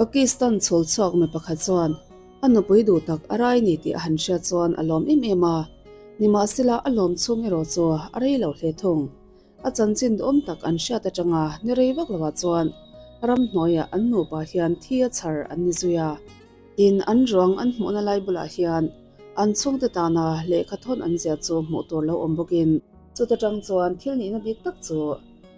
Pakistan chhul chhuak mi pakhat chuan a nupui duh tak a rai ni tih a han hriat chuan a lawm em em a, nimahsela a lawm chhung erawh chu a rei lo hle thung. A chanchin duhawm tak an hriat atanga ni rei vak lovah chuan ramhnuaiah an nupa hian thi a chhar an ni zui a. Tin, an ruang an hmuhna lai bulah hian an chhungte tana lehkha thawn an zia chu hmuh tur lo awm bawkin, chuta tang chuan thil nihna dik tak chu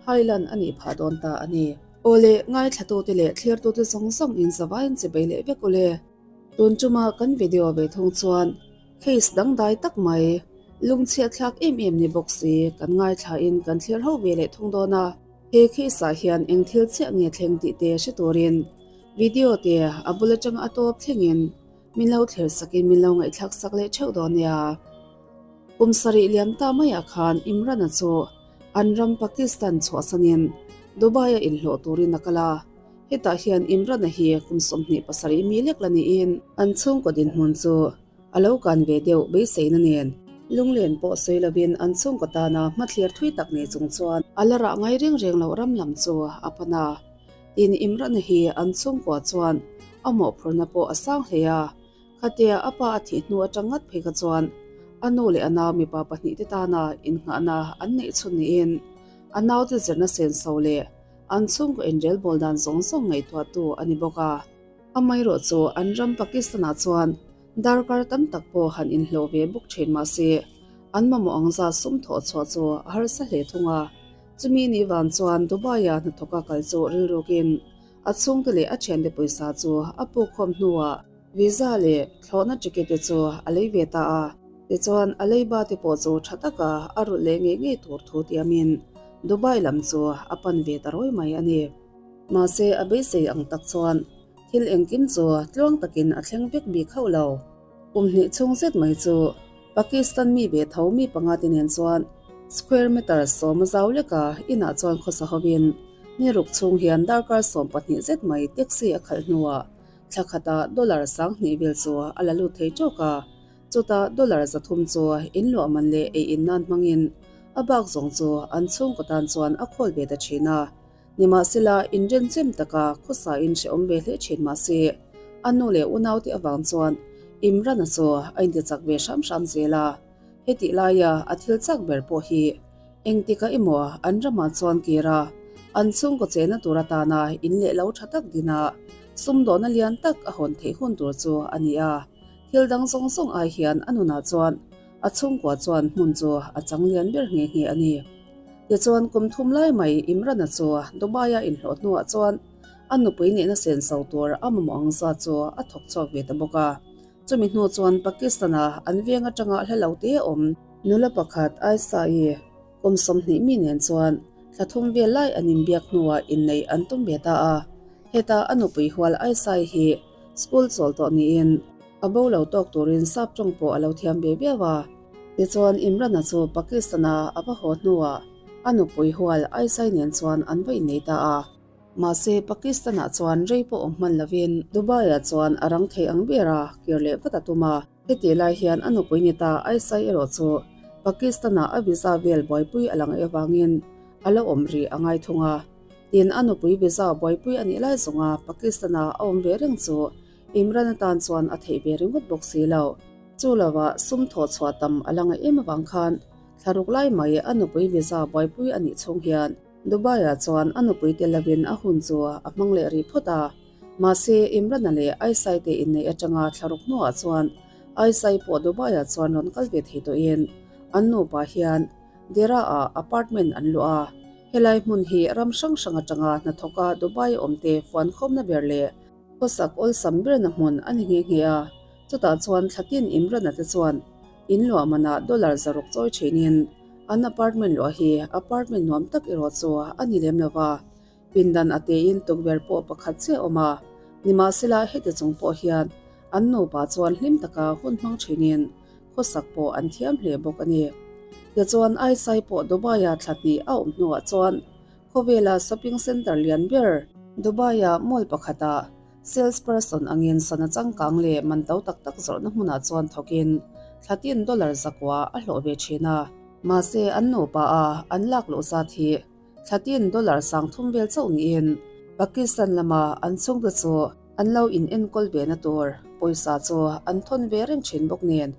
hailan a nih phah dawn ta a ni. Awle, ngaithlatute leh thlirtute zawng zawng in zavaiin che bei leh vek ule. Tun tuma kan video ve thung chuan case dangdai tak mai, lungchhiat thlak em em ni bawk si kan ngaithlain kan thlir ho ve leh thung dawn a. He case ah hian eng thil chiah nge thleng tih te hre turin video te a bul atanga a tawp thlengin min lo thlir sakin min lo ngaihthlak sak leh theuh dawn nia. Kum sarih liam ta maiah khan Imran-a chu an ram Pakistan chhuahsanin Dubai-a inhlawh turin a kal a. Hetah hian Imran-a hi kum 27 mi lek la niin an chhungkaw dinhmun chu a lo kan ve deuh beiseina nen lunglen pawh sawi lovin an chhungkaw tana hmathlir thui tak nei chung chuan a la rah ngai reng reng loh ram lam chu a pan a. Tin, Imran-a hi an chhungkua chuan a mawhphurhna pawh a sang hle a. Khatia a pa a thih hnu atang ngat phei kha chuan a nu leh a nau mipa pahnihte tana innghahna an neih chhun niin a naute zirna senso leh an chhungkaw inrel bawl dan zawng zawng ngaihtuahtu a ni bawk a. Amaherawh chu an ram Pakistan-ah chuan darkar tam tak pawh han inhlawh ve bawk thin mah se an mamawh ang zat sum thawh chhuah chu a harsa hle thung a. Chumi ni vang chuan Dubai-a hnathawka kal chu rilrukin A chhungte leh a thiante pawisa chu a pukkhawm hnuah visa leh thlawhna ticket te chu a lei ve ta a. Tichuan, a leiba te pawh chu tha taka a rulh leh ngei ngei tur thu tiamin Dubai lam chu a pan ve ta rawi mai a ni. Mahse, a beisei ang tak chuan thil engkim chu tluang takin a thleng vek bik hauh lo. Kum hnih chhung zet mai chu Pakistan mi ve tho mi panga te nen chuan square meter sawma zau leka inah chuan khawsa hovin ni ruk chhung hian darkar 12 zet mai taxi a khalh hnuah thla khata dollar 2000 vel chu a la lut thei tawk a, chutah dollar 300 chu inluah man leh ei in nan hmangin a bak zawng chu an chhungkaw tan chuan a khawl ve ta thin a. Nimahsela, inrenchem taka khawsa in hrehawm ve hle thin mahse, a nu leh unaute avang chuan Imran-a chu a intichak ve hram hram zel a. Hetih laia a thil chak ber pawh hi engtikah emaw an ramah chuan kir a, an chhungkaw chehna tur atana in leh lo tha tak dina sumdawhna lian tak a hawn theih hun tur chu a ni a. Thil dang zawng zawng ai hian a nunah chuan a chhungkua chuan hmun chu a chang lian ber nghe nghe a ni. Tichuan kum thum lai mai Imran-a chu Dubai-a inhlawh hnuah chuan a nupui nihna senso tur a mamawh ang zat chu a thawk chhuak ve ta bawk a. Chumi hnu chuan Pakistan-a an veng atanga hla lo te awm nula pakhat Aisha-i kum 20 mi nen chuan thla thum vel lai an inbiak hnuah inneih an tum ve ta a. Heta a nupui hual Aisha-i hi school chawl tawh niin a bo lo tawk turin sap tawng pawh a lo thiam ve viau a. Tichuan Imran-a chu Pakistan-a a va haw hnuah a nupui hual Aisai nen chuan an va innei ta a. Mahse, Pakistan-ah chuan rei pawh awm hman lovin Dubai-ah chuan a rang thei ang ber a, kir leh vat a tum a. Hetih lai hian a nupui ni ta Aisai erawh chu Pakistan-ah a visa vel buaipui a lang avangin a lo awm rih a ngai thung a. Tin, a nupui visa buaipui a nih lai zawnga Pakistan-a a awm ve reng chu Imran atan chuan a theih ve ringawt bawk si lo. Chu lovah sum thawh chhuah tam a la ngaih em avang khan thla ruk lai mai a nupui visa buaipui a nih chhung hian Dubai-ah chuan a nupui tel lovin a hun chu a hmang leh rih phawt a. Mahse, Imran-a leh Aisai te inneih atanga thla ruk hnuah chuan Aisai pawh Dubai-ah chuan rawn kal ve thei tawhin an nupa hian Dera-ah apartment an luah a. Helai hmun hi ram hrang hrang atanga hnathawka Dubai awmte fuankhawmna ber leh Khawsak awlsam berna hmun a ni nghe nghe a, chutah chuan thlatin Imran-a te chuan in luah manah dollar 600 chawi thinin an apartment luah hi apartment nuam tak erawh chu a ni lem lo va, pindan a tein tukverh pawh pakhat chiah a awm a, nimahsela heti chung pawh hian an nupa chuan hlim taka hun hmang thinin khawsak pawh an thiam hle bawk a ni. Tichuan Aisai pawh Dubai-a thla hnih a awm hnuah chuan Khawvela shopping centre lian ber Dubai-a mall pakhatah sales person angin sana changkang leh man to tak tak zawrhna hmunah chuan thawkin thla tin dollar 900 a hlawh ve thin a. Mahse an nupa a an lak luh zat hi thla tin dollar 3000 vel chauh niin Pakistan lama an chhungte chu. An lo in enkawl ve na tur pawisa chu an thawn ve reng thin bawk nen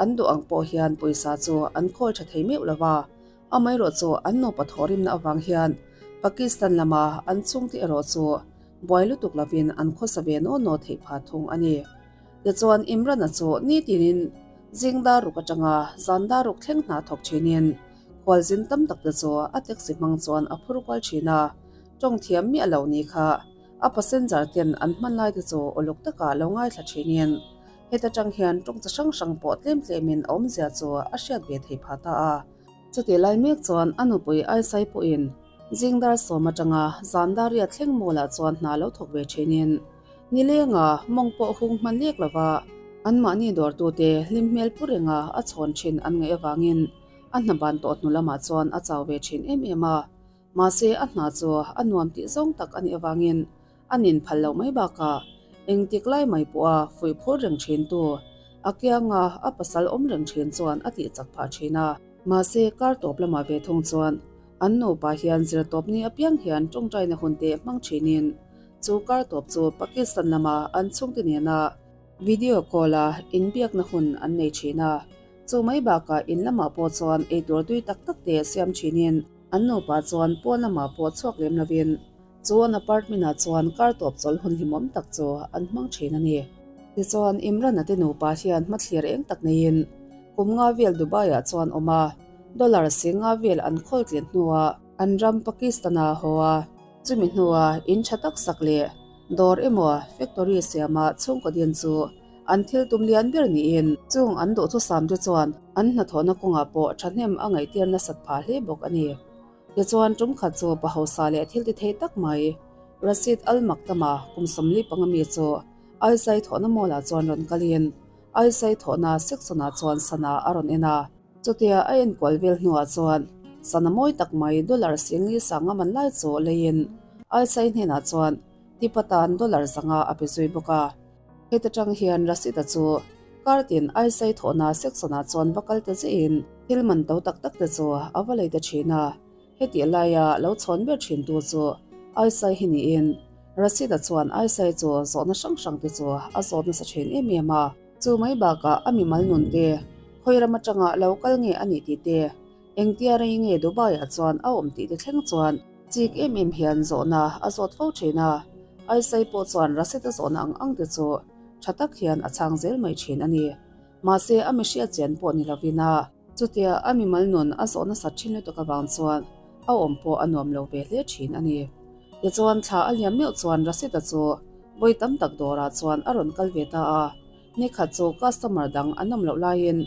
an duh ang pawh hian pawisa chu an khawl tha thei meuh lo va. Amaherawh chu an nupa thawhrimna avang hian Pakistan lama an chhungte erawh chu buai lutuk lovin an khawsa ve naw naw theih phah thung a ni. Tichuan Imran-a chu nitinin zing dar ruk atanga zan dar ruk thleng hna thawk thinin khualzin tam tak te chu a taxi hmang chuan a phur kual thin a, tawng thiam miah lo ni kha a passenger ten an hman lai te chu uluk taka lo ngaithla thinin heta tang hian tawng chi hrang hrang pawh tlem tlemin a awmzia chu a hriat ve thei phah ta a. Chutih lai mek chuan a nupui Aisai pawhin zing dar sawm atanga zan dar riat thleng mawlah chuan hna lo thawk ve thinin Nilenga mawng pawh hung hman lek lova anmahni dawrtute hlim hmel pu renga a chhawn thin an ngaih avangin a hna ban tawh hnu lamah chuan a chau ve thin em em a. Mahse a hna chu a nuam tih zawng tak a nih avangin a nin phal loh mai bakah engtik lai mai pawha fuih phur reng thintu a kianga a pasal awm reng thin chuan a tih chak phah thin a. Mahse kar tawp lamah ve thung chuan an nupa hian zir tawp ni apiang hian tawngtaina hun te hmang thinin Chu kar tawp chu Pakistan lama an chhungte nena video call a inbiakna hun an nei thin a. Chu mai bakah in lamah pawh chuan eitur tui tak tak te siam thinin an nupa chuan pawn lamah pawh chhuak lem lovin chu an apartment ah chuan kar tawp chawlh hun hlimawm tak chu an hmang thin a ni. Tichuan Imran-a te nupa hian hmathlir eng tak neiin kum nga vel Dubai-ah chuan awm a, dollar singa vel an khawl tlin hnuah an ram Pakistan-ah a haw a. Chumi hnua in tha tak sak leh dawr emaw factory siama chhungkaw din chu an thil tum lian ber niin chung an duhthusam te chuan an hnathawhna kawngah pawh thahnem a ngaihtir nasat phah hle bawk a ni. Tichuan tum khat chu pa hausa leh thil ti thei tak mai Rashid Al Maktoum-a kum 45 mi chu Aizai thawhna mall-ah chuan rawn kalin Aizai thawhna section-ah chuan sana a rawn en a. Chutia a enkual vel hnuah chuan sana mawi tak mai dollar singli sanga man lai chu leiin Aisai hnenah chuan tip atan dollar zanga a pe zui bawk a. Heta tang hian Rasita chu kar tin Aisai thawhna section-ah chuan va kal ta ziahin thil man to tak tak te chu a va lei ta thin a. Hetih laia lo chhawn ber thin tu chu Aisai hi niin Rasita chuan Aisai chu zawhna hrang hrang te chu a zawt nasa thin em em a. Chu mai bakah a mimal nun te, khawi ram atanga lo kal nge a nih tih te, engtia rei nge Dubai-ah chuan a awm tih te thleng chuan chik em em hian zawhna a zawt fo thin a. Aisai pawh chuan Rasita zawhna ang ang te chu tha tak hian a chhang zel mai thin a ni. Mahse a mihriat chian pawh ni lovin a. Chutia a mimal nun a zawh nasat thin lutuk avang chuan a awm pawh a nuam lo ve hle thin a ni. Tichuan thla a liam meuh chuan Rasita chu vawi tam tak dawrah chuan a rawn kal ve ta a, nikhat chu customer dang an awm loh laiin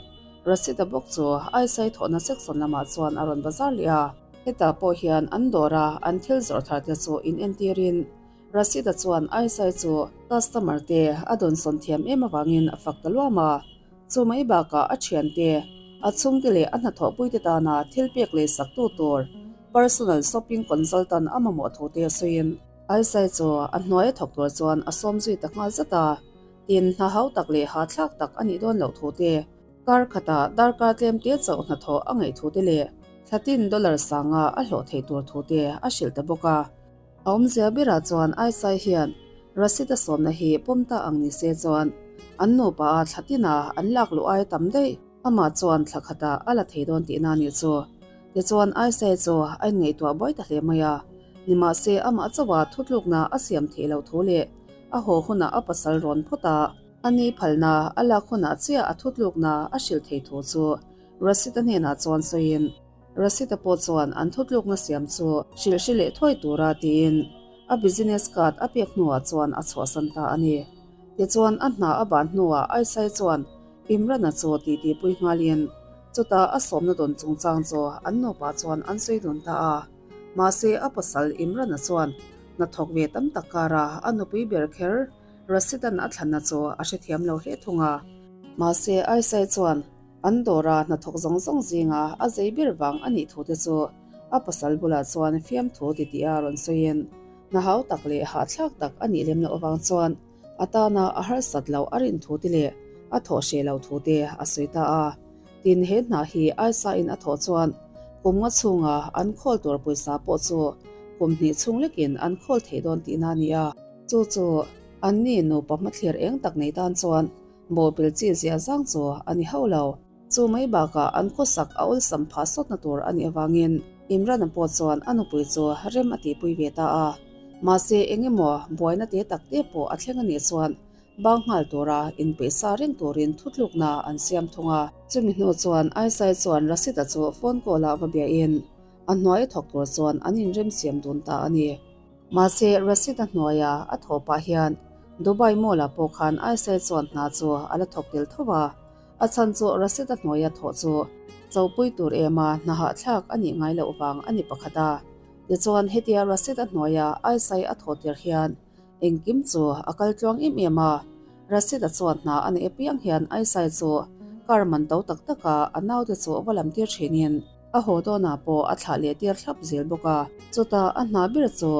Rasita bawk chu Aisai thawhna section lamah chuan a rawn bazar leh a. Hetah pawh hian an dawra an thil zawrh thar te chu in entirin Rasita chuan Aisai chu customer te a dawnsawn thiam em avangin a fak ta luam a. Chu mai bakah a thiante, a chhungte leh a hnathawhpuite tana thil pek lei saktu tur personal shopping consultant a mamawh thu te sawiin Aisai chu a hnuaia thawk tur chuan a sawm zui ta nghal zat a. Tin, hna hau tak leh hahthlak tak a nih dawn loh thu te, kar khatah darkar tlem te chauh hnathawh a ngaih thu te leh thlatin dollar sanga a hlawh theih tur thu te a hrilh ta bawk a. A awmzia berah chuan Aisai hian Rasita sawmna hi pawm ta ang ni se chuan an nupa a thla tina an lak luh aia tam daih amah chuan thla khatah a la thei dawn tihna a nih chu. Tichuan Aisai chu a inngaihtuah buai ta hle mai a, nimahse amah chauha thutlukna a siam theih loh thu leh a haw hunah a pasal rawn phawt a, a ni phalna a lak hunah chiah a thutlukna a hrilh thei thu chu Rasita hnenah chuan sawiin, Rasita pawh chuan an thutlukna siam chu hrilh hri leh thuai tura tiin a business card a pek hnuah chuan a chhuahsan ta a ni. Tichuan a hna a ban hnuah Aisai chuan Imran-a chu titipui nghalin chutah a sawmna dawn chungchang chu an nupa chuan an sawi dun ta a. Mahse a pasal Imran-a chuan hnathawk ve tam tak kara a nupui ber kher Rasidan a thlanna chu a hrethiam lo hle thung a. Mahse Aisai chuan An dawra hnathawk zawng zawng zinga a zei ber vang a nih thute chu a pasal bulah chuan fiamthu titih a rawn sawiin hna hau tak leh hahthlak tak a nih lem loh avang chuan a tana a harsat loh a rin thute leh a thawh hreh loh thute a sawi ta a. Tin, he hna hi Aisa-in a thawh chuan kum nga chhunga an khawl tur pawisa pawh chu kum hnih chhung lekin an khawl thei dawn tihna a ni a. Chu chu. Anni nupa hmathlir eng tak nei tan chuan bawhbil chi zia zang chu a ni hauh lo. Chu mai bakah an khawsak a awlsam phah sawtna tur a nih avangin Imran-a pawh chuan a nupui chu rem a tihpui ve ta a. Mahse eng emaw buaina te tak te pawh a thleng a nih chuan bang nghal tura inpeih sa reng turin thutlukna an siam thung a. Chumi hnu chuan Aisai chuan Rasita chu phone call-ah va biahin a hnuai a thawk tur chuan an inremsiam dun ta a ni. Mahse Rasita hnuaia a thawh pah hian Dubai Mall-ah pawh khan Aisai chuan hna chu a la thawk tel tho a. A chhan chu Rasita hnuaia thawh chu chopui tur ema hna hahthlak a nih ngai loh vang a ni pakhat a. Tichuan hetia Rasita hnuaia Aisai a thawh tir hian Engkim chu a kal tluang em em a, Rasida chuan hna a neih apiang hian Aisai chu car man to tak tak a a naute chu va lam tir thinin a haw dawnah pawh a thlah leh tir thlap zel bawk a. Chutah a hna ber chu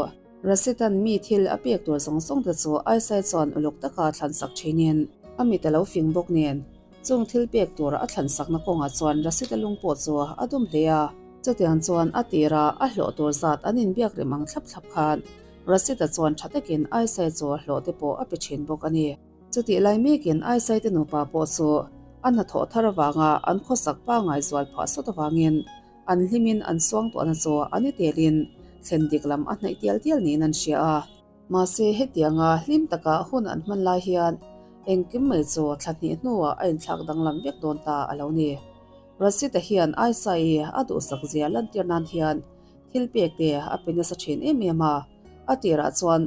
Rasidan mi thil a pek tur zawng zawng te chu Aisai chuan uluk taka thlan sak thinin a mit a lo fing bawk nen chung thil pek tur a thlan sakna kawngah chuan Rasida lung pawh chu a dum hle a. Chutiang chuan a tirah a hlawh tur zat an inbiak rem ang thlap thlap khan Rasita chuan tha takin Aisai chu hlawh te pawh a pe thin bawk a ni. Chutih lai mekin Aisai te nupa pawh chu a hnathawh thar avanga an khawsak pangngai zual phah sawt avangin an hlimin an suangtuahna chu an i telin thlen dik lam a hnaih tial tial niin an hria a. Mahse hetianga hlim taka hun an hman lai hian engkim mai chu thla hnih hnuah a inthlak danglam vek dawn ta a lo ni. Rasita hian Aisai a duhsak zia lantir nan hian Thil pek te a pe nasa thin em em a, a tirah chuan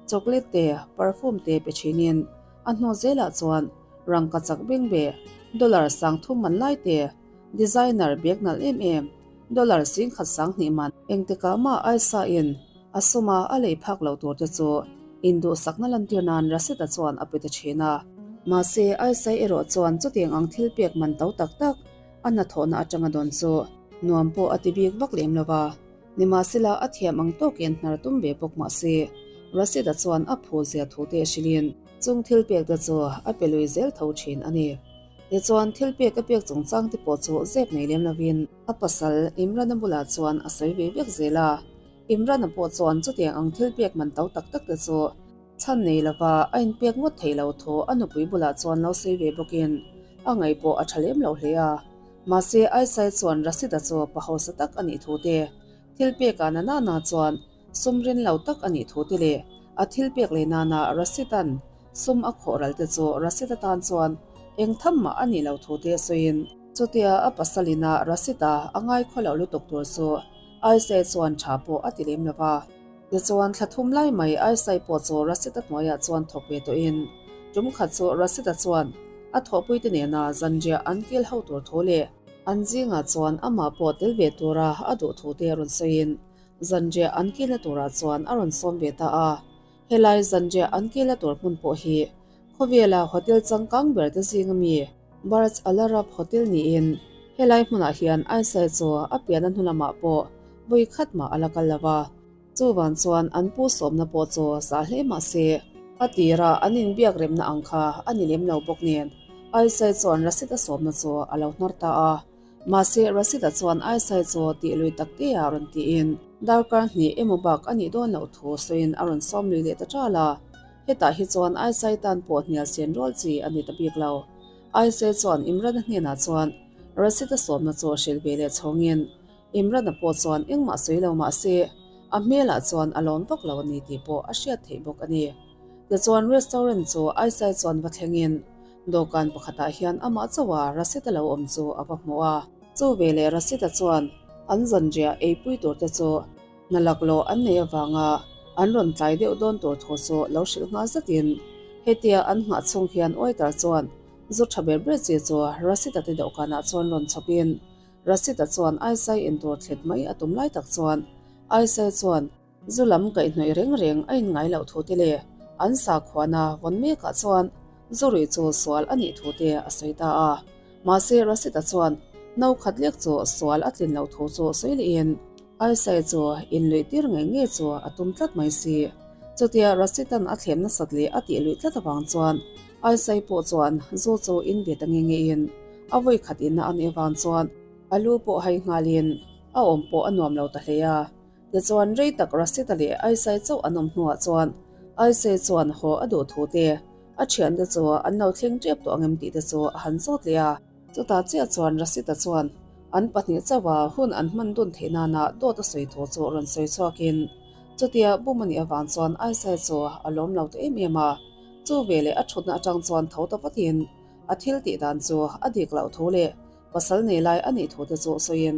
chocolate te, perfume te pe thinin a hnu zelah chuan rangka chak beng ve, dollar 3000 man lai te, designer bag nalh em em, dollar 10,000 20 man. Engtikah mah Aisa in a suma a lei phak loh tur te chu induhsakna lantir nan Rasita chuan a pe ta thin a. Mahse Aisa erawh chuan chutiang ang thil pek man to tak tak A hnathawhna atanga dawn chu nuam pawh a ti bik vak lem lo va, nimahsela a thiam ang tawkin hnar tum ve bawk mah se, Rasida chuan a phu zia thu te hrilhin chung thil pek te chu a pe lui zel tho thin a ni. Tichuan thil pek a pek chungchang te pawh chu zep nei lem lovin a pasal Imran-a bulah chuan a sawi ve vek zel a, Imran-a pawh chuan chutiang ang thil pek man to tak tak te chu Chhan nei lova a inpek ngawt thei lo thu a nupui bulah chuan lo sawi ve bawkin a ngaih pawh a tha lem lo hle a. Mahse Aisai chuan Rasida chu pa hausa tak a nih thu te, thil pekah na nana chuan sum rin lo tak a nih thu te leh a thil pek leh nana Rasidan sum a khawh ral te chu Rasida tan chuan eng tham mah a nih lo thu te sawiin chutia a pasal ina Rasida a ngai khaw loh lutuk tur chu Aisai chuan tha pawh a ti lem lo va. Tichuan, thla thum lai mai Aisai pawh chu Rasita hnuaiah chuan thawk ve tawhin, tum khat chu Rasita chuan a thawhpuite nena zanriah an kil ho tur thu leh an zingah chuan amah pawh tel ve tura a duh thu te a rawn sawiin zanriah an kilna turah chuan a rawn sawm ve ta a. Helai zanriah an kilna tur hmun pawh hi khawvela hotel changkang ber te zinga mi Burj Al Arab Hotel niin helai hmunah hian Aisai chu a pianna hnu lamah pawh vawi khat mah a la kal lo va. Chuvang chuan an pu sawmna pawh chu zah hle mah se, a tira an inbiak remna ang kha a ni lem lo bawk nen Aisai chuan Rasita sawmna chu a lo hnar ta a. Mahse Rasita chuan Aisai chu tih lui tak te ah rawn tiin darkar hnih emaw bak a nih dawn loh thu sawiin a rawn sawm lui leh ta ṭal a. Hetah hi chuan Aisai tan pawh hnial sen rual chi a ni ta bik lo. Aisai chuan Imran-a hnenah chuan Rasita sawmna chu hrilh ve leh chhawngin Imran-a pawh chuan engmah sawi lo mah se a hmelah chuan a lawm vak lo a ni tih pawh a hriat theih bawk a ni. Tichuan restaurant chu Aisai chuan va thlengin dawhkan pakhatah hian amah chauha Rasita lo awm chu a va hmu a. Chu veleh Rasita chuan an zanriah eipui tur te chu Hna laklawh an neih avanga an rawn tlai deuh dawn tur thu chu lo hrilh nghal zatin hetia an nghah chhung hian waiter chuan zu tha ber ber chi chu Rasita te dawhkanah chuan rawn chhawpin Rasita chuan Aisai intur thlet mai a tum lai tak chuan Aisai chuan zu lam kaihhnawih reng reng a inngai loh thu te leh an sakhuana vawn mekah chuan zu ruih chu sual a nih thu te a sawi ta a. Mahse Rasita chuan no khat lek chu sual a tlin loh thu chu sawi lehin Aisai chu inluih tir ngei ngei chu a tum tlat mai si. Chutia Rasitan a thlem nasat leh a tih luih tlat avang chuan Aisai pawh chuan zu chu in ve ta nge ngeiin a vawi khat inna a nih avang chuan a lu pawh hai nghalin a awm pawh a nuam lo ta hle a. Tichuan rei tak Rasita leh Aisai chauh an awm hnuah chuan. Aisei chuan haw a duh thu te, a thiante chu an lo thleng tep tawh ang em tih te chu a han zawt leh a. Chutah chiah chuan Rasita chuan an pahnih chauha hun an hman dun theih nana dawt a sawi thu chu rawn sawi chhuakin chutia bum a nih avang chuan Aisai chu a lawm lo ta em em a. Chu veleh a thutna atang chuan tho ta vatin a thil tih dan chu a dik loh thu leh pasal nei lai a nih thu te chu sawiin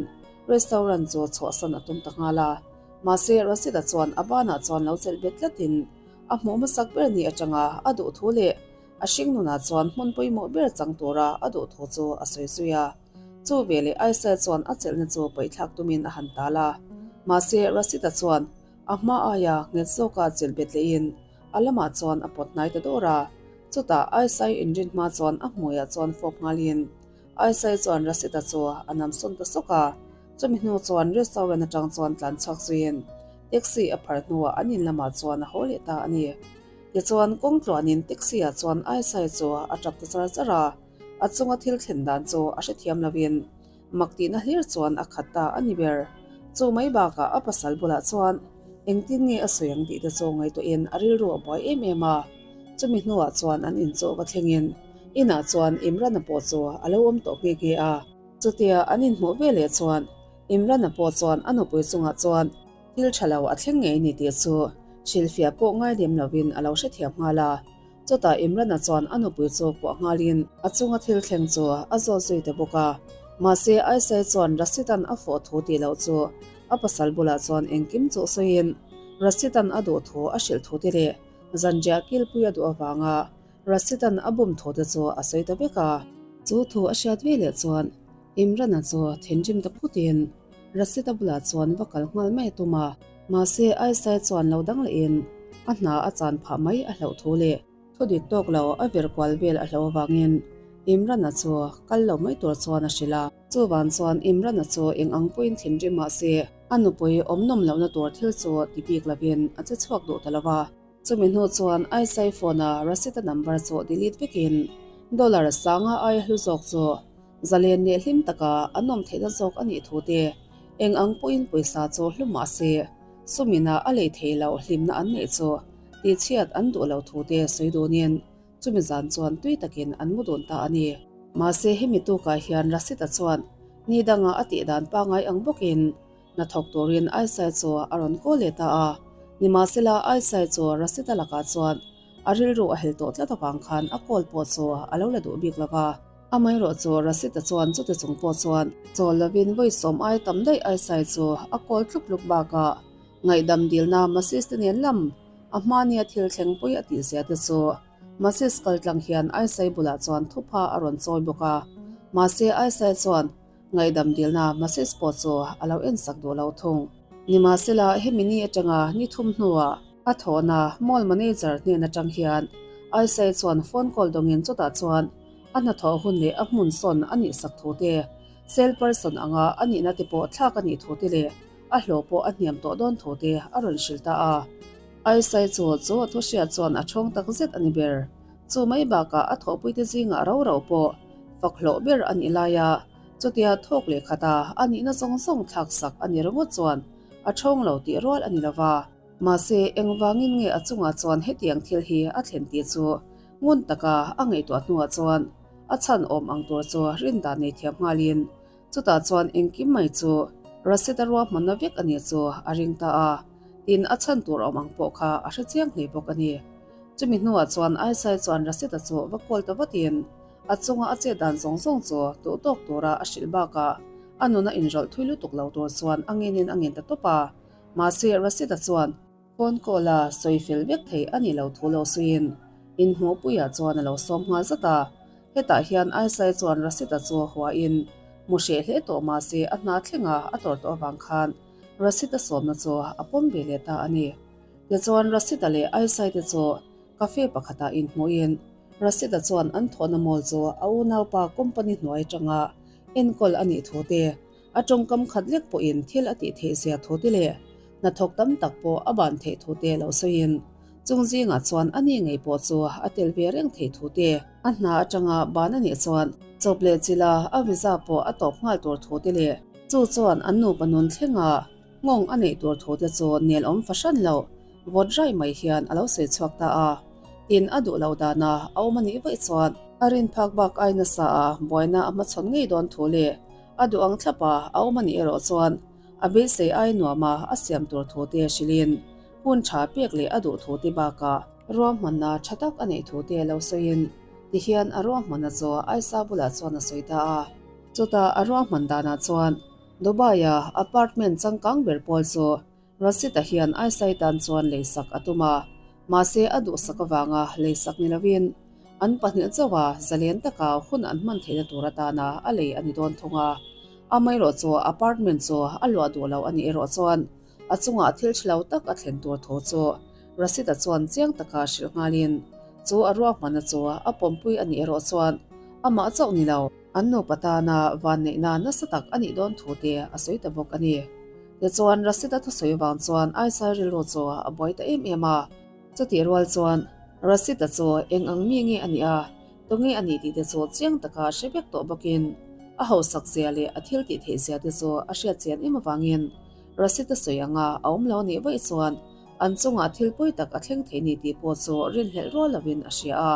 restaurant chu chhuahsan a tum ta nghal a. Mahse Rasita chuan a banah chuan lo chelh bet tlatin a hmuh hmasak ber ni atanga a duh thu leh A hring nunah chuan hmun pawimawh ber chang tura a duh thu chu a sawi zui a. Chu veleh Aisel chuan a chelhna chu paihthlak tumin a han tal a. Mahse, Rasita chuan a hma aia nghet zawka chelh bet lehin a lamah chuan a pawt hnai ta dawr a. Chutah Aisai inrin hma chuan a hmuiah chuan fawp nghalin Aisai chuan Rasita chu a nam sawn ta sawk a. Chumi hnu chuan restaurant atang chuan tlan chhuak zuiin taxi a phar hnuah an in lamah chuan a haw leh ta a ni. Tichuan, kawng tluanin taxi-ah chuan Aisai chu a tap ta char char a, a chunga thil thlen dan chu a hrethiam lovin mak tihna hlir chuan a khat ta a ni ber. Chu mai bakah a pasal bulah chuan engtin nge a sawi ang tih te chu ngaihtuahin a rilru a buai em em a. Chumi hnuah chuan an inchawh va thlengin inah chuan Imran-a pawh chu a lo awm tawh nghe nghe a. Chutia an inhmuh veleh chuan Imran-a pawh chuan a nupui chungah chuan Thil tha lo a thleng ngei ni tih chu hrilhfiah pawh ngai lem lovin a lo hrethiam nghal a. Chutah Imran-a chuan a nupui chu kuah nghalin a chunga thil thleng chu a zawt zui ta bawk a. Mahse, Aisai chuan Rashid-a'n a fawh thu tih loh chu a pasal bulah chuan engkim chu sawiin Rashid-a'n a duh thu a hrilh thu te leh zanriah kilpui a duh avanga Rashid-a'n a bum thu te chu a sawi ta vek a. Chu thu a hriat veleh chuan Imran-a chu thinrim ta phutin Rasita bulah chuan va kal nghal mai a tum a, mahse Aisai chuan lo dang lehin a hna a chan phah mai a hlauh thu leh thu dik tawk lo a vir kual vel a hlauh avangin Imran-a chu kal lo mai tur chuan a hrilh a. Chuvan chuan Imran-a chu eng ang pawhin thinrim mah se a nupui awm nawm lohna tur thil chu ti bik lovin a che chhuak duh ta lo va. Chumi hnu chuan Aisai phone-a Rasita number chu delete vekin dollar sanga aia hlu zawk chu Zalen leh hlim taka an awm theihna zawk a nih thu te, eng ang pawhin pawisa chu hlu mah se, sumina a lei theih loh hlimna an neih chu tihchhiat an duh lo thu te sawi dunin chumi zan chuan tui takin an mu dun ta a ni. Mahse hemi tukah hian Rasita chuan ni danga a tih dan pangngai ang bawkin hnathawk turin Aisai chu a rawn kawl leh ta a, nimahsela Aisai chu Rasita lakah chuan a rilru a hel tawh tlat avang khan a kawl pawh chu a lo la duh bik lo va. Amaherawh chu Rasita chuan chuti chung pawh chuan chawl lovin vawi sawm ai tam daih Aisai chu a kawl tluk tluk bakah ngaihdam dilna Masis te nen lam a hmania thil thleng pui a tih zia te chu Masis kal tlang hian Aisai bulah chuan thupha a rawn chawi bawk a. Mahse Aisai chuan ngaihdam dilna Masis pawh chu a lo ensak duh lo thung. Nimahsela hemi ni atanga ni thum hnuah a thawhna mall manager hnen atang hian Aisai chuan phone call dawngin chutah chuan A hnathawh hun leh a hmun sawn a nih sak thu te, sale person anga a nihna te pawh thlak a nih thu te leh a hlawh pawh a hniam tawh dawn thu te a rawn hrilh ta a. Aisai chu chu a thu hriat chuan a thawng tak zet a ni ber. Chu mai bakah a thawhpuite zingah ro ro pawh fak hlawh ber a nih laia chutia thawk leh khata a nihna zawng zawng thlak sak a ni ringawt chuan a thawng lo tih rual a ni lova. Mahse, engvangin nge a chungah chuan hetiang thil hi a thlen tih chu Ngun taka a ngaihtuah hnuah chuan a chhan awm ang tur chu rin dan nei thiam nghalin chutah chuan engkim mai chu Rasita ruahmanna vek a nih chu a ring ta a, tin a chhan tur awm ang pawh kha a hre chiang hle bawk a ni. Chumi hnuah chuan Aisai chuan Rasita chu va kawl ta vatin a chunga a chet dan zawng zawng chu duh tawk tura a hrilh bakah a nun a inrawlh thui lutuk lo tur chuan a ngenin a ngen ta tawp a, mahse Rasita chuan Phone call a sawi fel vek thei a nih loh thu lo suiin inhmuhpuiah chuan a lo sawm nghal zat a. Hetah hian Aisai chuan Rasita chu huain hmu hreh hle tawh mah se a hna thlenga a tawrh tawh avang khan Rasita sawmna chu a pawm ve leh ta a ni. Tichuan Rasita leh Aisai te chu cafe pakhatah inhmuhin Rasita chuan an thawhna mall chu a unaupa company hnuai atanga enkawl a nih thu te A tawngkam khat lek pawhin thil a tih theih zia thu te leh hnathawk tam tak pawh a ban theih thu te lo sawiin chung zingah chuan a ni ngei pawh chu a tel ve reng theih thu te, a hna atanga ban a nih chuan chawp leh chila a visa pawh a tawp nghal tur thu te leh chu chuan an nupa nun thlenga nghawng a neih tur thu te chu nel awm fahran loh. Vawt rai mai hian a lo sawi chhuak ta a. Tin, a duh lo dana a awm a nih vaih chuan a rin phak bak ai nasa a buaina a hmachhawn ngei dawn thu leh a duh ang thlap a a awm a nih erawh chuan a beisei ai nuama a siam tur thu te hrilhin hun tha pek leh a duh thu te bakah ruahmanna tha tak a neih thu te lo sawiin tihian a ruahmanna chu Aisa bulah chuan a sawi ta a. Chutah a ruahman danah chuan Dubai-a apartment changkang ber pawl chu Rasita hian Aisai tan chuan leisak a tum a, mahse a duhsak avanga leisak ni lovin an pahnih chauha zalen taka hun an hman theihna tur atana a lei a ni dawn thung a. Amaherawh chu apartment chu a luah duh lo a nih erawh chuan a chungah thil ṭha lo tak a thlen tur thu chu Rasita chuan chiang taka hrilh nghalin chu a ruahmanna chu a pawmpui a nih erawh chuan amah chauh ni lo, an nupa tana vanneihna nasa tak a nih dawn thu te a sawi ta bawk a ni. Tichuan, Rasita thusawi vang chuan Aisai rilru chu a buai ta em em a. Chutih rual chuan, Rasita chu eng ang mi nge a nih a, tunge a nih tih te chu chiang taka hre vek tawh bawkin, a hausak zia leh a thil tih theih zia te chu a hriat chian em avangin Rasita sawi anga a awm lo a nih vaih chuan an chungah thil pawi tak a thleng thei ni tih pawh chu rinhlelh rual lovin a hria a.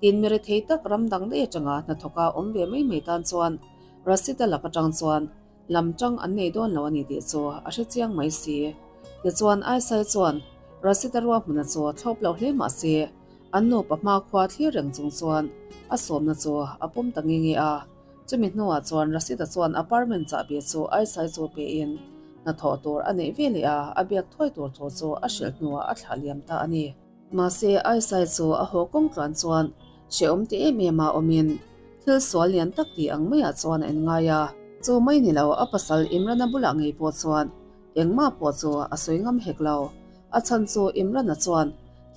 Tin, mi rethei tak ram dang daih atanga hnathawka awm ve mai mai tan chuan Rasita lak atang chuan Lam tang an nei dawn lo a ni tih chu a hre chiang mai si. Tichuan Aisai chuan Rasita ruahmuna chu thlawp lo hle mah se, an nupa hmakhua thlir reng chung chuan a sawmna chu a pawm ta nge nge a. Chumi hnuah chuan Rasita chuan apartment chahbi chu Aisai chu pein hnathawh tur a neih ve leh a, a biak thuai tur thu chu a hrilh hnuah a thlah liam ta a ni. Mahse Aisai chu a haw kawng tluan chuan Hrehawm ti em em a awmin thil sual lian tak tih ang maiah chuan a inngai a. Chu mai ni lo, a pasal Imrana bulah ngei pawh chuan engmah pawh chu a sawi ngam hek lo. A chhan chu Imrana chuan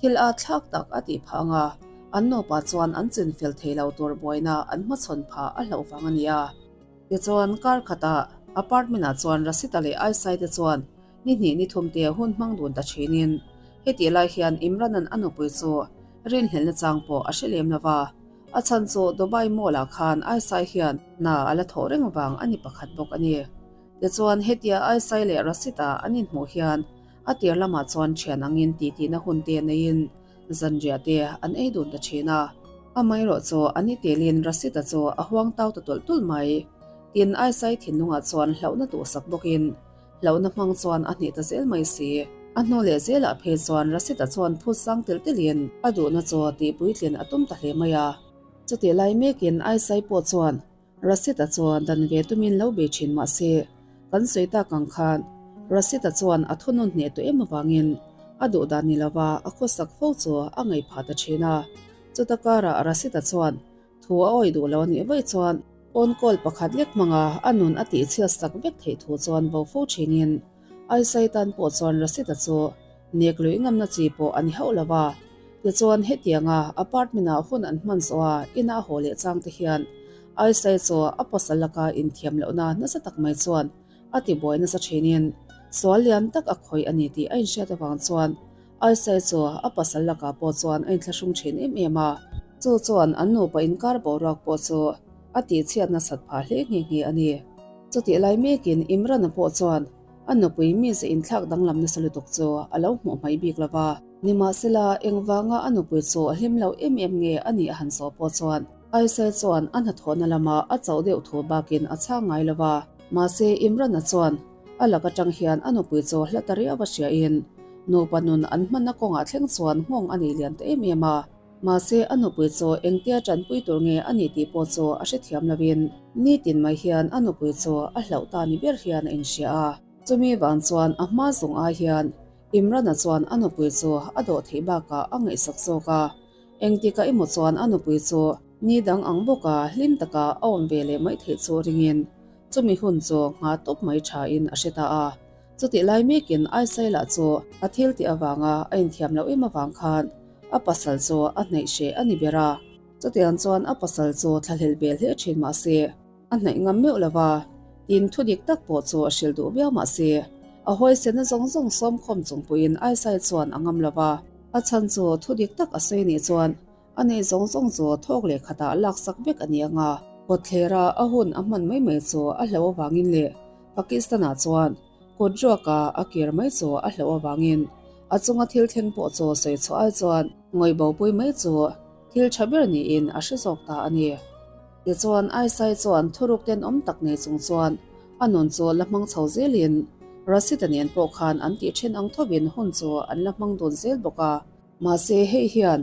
thil a thlak tak a tih phah ang a, an nupa chuan an chin fel thei lo tur buaina an hmachhawn phah a hlauh vang a ni a. Tichuan, kar khatah apartment ah chuan Rasita leh Aisai te chuan Ni hnih ni thum te hun hmang dun ta thinin hetih lai hian Imran-a'n a nupui chu rinhlelhna chang pawh a hre lem lo va, a chhan chu Dubai Mall-ah khan Aisai hian hna a la thawh reng vang a ni pakhat bawk a ni. Tichuan hetia Aisai leh Rasita an inhmuh hian a tir lamah chuan thian angin titihna hun te neiin zanriah te an ei dun ta thin a. Amaherawh chu a ni telin Rasita chu a huang tau ta tulh tulh mai. Tin, Aisai thinlungah chuan hlauhna tuhsak bawkin Hlauhna hmang chuan a hneh ta zel mai si. A hnu leh zelah phei chuan Rasita chuan phut sang tel telin a duhna chu tihpuitlin a tum ta hle mai a. Chutih lai mekin Aisai pawh chuan Rasita chu dan ve tumin lo bei thin mah se, kan sawi tak ang khan Rasita chuan a thunun hneh tawh em avangin a duh dan ni lova a khawsak fo chu a ngaih phah ta thin a. Chuta karah Rasita chuan Thu a awih duh lo a nih vaih chuan phone call pakhat lek hmanga a nun a tihchhiat sak vek theih thu chuan vo fo thinin Aisai tan pawh chuan Rasita chu nek luih ngamna chi pawh a ni hauh lo va. Tichuan hetianga apartment ah hun an hman zawh a ina a haw leh chang te hian Aisai chu a pasal laka inthiam lohna nasa tak mai chuan a tibuai nasa thinin sual lian tak a khawih a ni tih a inhriat avang chuan Aisai chu a pasal lakah pawh chuan a inthlahrung thin em em a, chu chuan an nupa inkar boruak pawh chu a tihchhiat nasat phah hle nghe nghe a ni. Chutih lai mekin Imran-a pawh chuan a nupui mize inthlak danglam nasa lutuk chu a lo hmuh hmaih bik lo va. Nimahsela, engvanga a nupui chu a hlim lo em em nge a nih a han zawh pawh chuan Aisai chuan a hnathawhna lama a chauh deuh thu bakin a chhang ngai lo va. Mahse, Imran-a chuan A lak atang hian a nupui chu hla ta riau a hriain nupa nun an hmanna kawngah thleng chuan nghawng a nei lian ta em em a. Mahse a nupui chu engtia tanpui tur nge a ni tih pawh chu a hrethiam lovin nitin mai hian a nupui chu a hlauh ta ni ber hian a inhria a. Chumi vang chuan a hma zawng ai hian Imran-a chuan a nupui chu a dawh theih bakah a ngaihsak zawk a. Engtikah emaw chuan a nupui chu ni dang ang bawka hlim taka a awm ve leh mai theih chu ringin Chumi hun chu ngha tawp mai thain a hre ta a. Chutih lai mekin Aisai lah chu a thil tih avanga a inthiam loh em avang khan a pasal chu a hnaih hreh a ni ber a. Chutiang chuan a pasal chu thlahlel ve hle thin mah se, a hnaih ngam meuh lo va, tin thu dik tak pawh chu a hrilh duh viau mah se, a hawisenna zawng zawng sawmkhawm chung pawhin Aisai chuan a ngam lo va. A chhan chu thu dik tak a sawi nih chuan A nei zawng zawng chu thawk leh khatah laksak vek a ni ang a. Kawtthlera a hun a hman mai mai chu a hlauh avangin leh Pakistan-ah chuan kut ruaka a kir mai chu a hlauh avangin. A chunga thil thleng pawh chu sawi chhuah ai chuan ngawih bopui mai chu thil tha ber niin a hre zawk ta a ni. Tichuan, Aisai chuan thuruk tenawm tak nei chung chuan a nun chu la hmang chho zelin Rasita nen pawh khan an tih then ang thovin hun chu an la hmang dun zel bawk a. Mahse, hei hian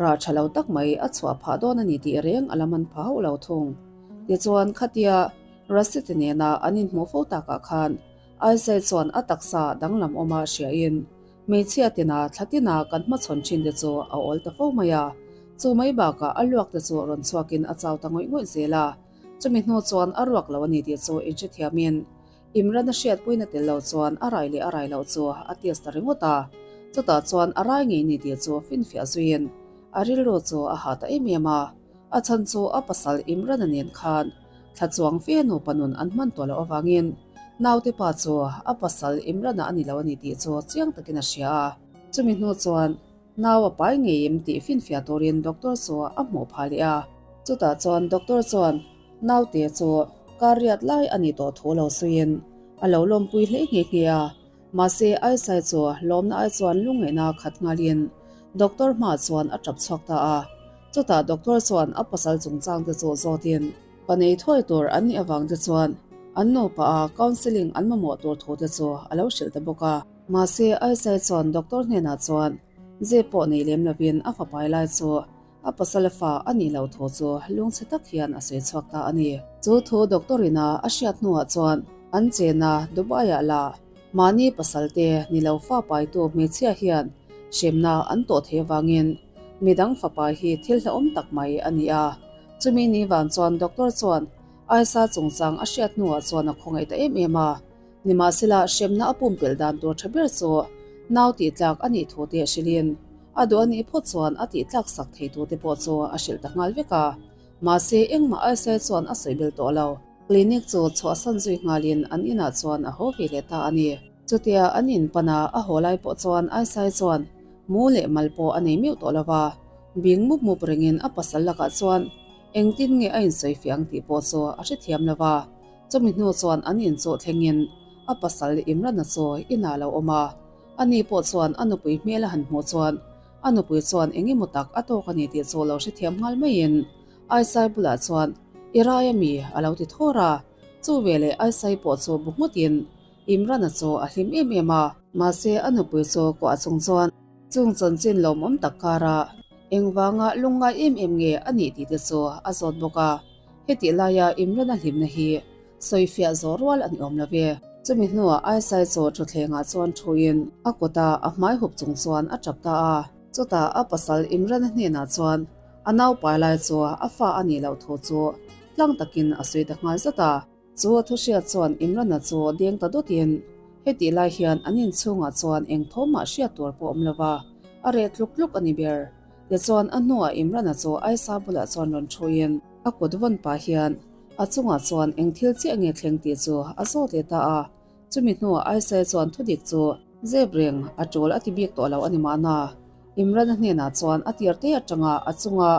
rah tha lo tak mai a chhuah phah dawn a ni tih reng a la man pha hauh lo thung. Tichuan, khatia Rasita nena an inhmuh fo takah khan Aisai chuan a taksa danglam awma hriain Hmeichhia tina thla tina kan hmachhawn thin te chu a awl ta fo mai a, chu mai bakah a luak te chu rawn chhuakin a chau ta ngawih ngawih zel a, chumi hnu chuan a ruak lo a ni tih chu inhrethiamin Imran a hriatpuina tel lo chuan a rai leh a rai loh chu a test ta ringawt a, chutah chuan a rai ngei ni tih chu finfiah zuiin a rilru chu a hah ta em em a, a chhan chu a pasal Imran-a nen khan Thla chuang fe nupa nun an hman tawh loh avangin naute pa chu a pasal Imran-a a ni lo a ni tih chu chiang takin a hria a. Chumi hnu chuan nau a pai ngeiim tih finfiah turin doctor chu a hmuh phah leh a. Chutah chuan doctor chuan naute chu kar riat lai a nih tawh thu lo sawiin a lo lawmpui hle nghe nghe a. Mahse Aisai chu lawmna ai chuan lungngaihna khat nghalin doctor hmaah chuan a tap chhuak ta a. Chutah doctor chuan a pasal chungchang te chu zawtin pa nei thuai tur an nih avang te chuan an nupa a counselling an mamawh tur thu te chu a lo hrilh ta bawk a. Mahse Aisai chuan doctor hnenah chuan zep pawh nei lem lovin a fapai lai chu A pasal fa a nih loh thu chu lungchhe tak hian a sawi chhuak ta a ni. Chu thu doctor ina a hriat hnuah chuan an chena Dubai-ah lah mahni pasal te ni lo fa paitu hmeichhia hian hremna an tawh thei avangin midang fapa hi thil hlauhawm tak mai a ni a. Chumi ni vang chuan doctor chuan Aisa chungchang a hriat hnuah chuan a khawngaih ta em em a. Nimahsela hremna a pumpelh dan tur tha ber chu nau tihtlak a nih thu te hrilhin a duh a nih phawt chuan a tihtlak sak thei tu te pawh chu a hrilh ta nghal vek a. Mahse engmah Aisai chuan a sawi bel tawh lo. Clinic chu chhuahsan zui nghalin an inah chuan a haw ve leh ta a ni. Chutia an in pana a haw lai pawh chuan Aisai chuan mu leh mal pawh a nei meuh tawh lo va, bing mup mup rengin a pasal lakah chuan engtin nge a insawifiah ang tih pawh chu a hrethiam lo va. Chumi hnu chuan an inchawh thlengin a pasal Imran-a chu inah a lo awm a. Ani pawh chuan a nupui hmel a han hmuh chuan a nupui chuan eng emaw tak a tawk a ni tih chu lo hrethiam nghal maiin Aisai bulah chuan, I rai a mi? a lo ti thawr a. Chu veleh Aisai pawh chu bu nghutin Imran-a chu a hlim em em a. Mahse a nupui chu kuah chung chuan chung chanchin lawmawm tak karah engvanga lungngai em em nge a nih tih te chu a zawt bawk a. Hetih laia Imran-a hlimna hi sawifiah zawh rual a ni awm lo ve. Chumi hnuah Aisai chu thutthlengah chuan thuin a kuta a hmai hup chung chuan a tap ta a. Chutah a pasal Imran-a hnenah chuan a naupai lai chu a fa a nih loh thu chu tlang takin a sawi ta nghal zat a. Chu a thuhriat chuan Imran-a chu deng ta dawtin hetih lai hian an inchhungah chuan eng thawmah hriat tur pawh awm lo va, a reh tluk tluk a ni ber. Tichuan a hnuah Imran-a chu Aisa bulah chuan rawn thuin a kut vawn pah hian a chungah chuan eng thil chiah nge thleng tih chu a zawt leh ta a. Chumi hnuah Aisa chuan thudik chu zep reng a tul a ti bik tawh lo a ni mahna. Imran-a hnenah chuan a tir te atanga a chunga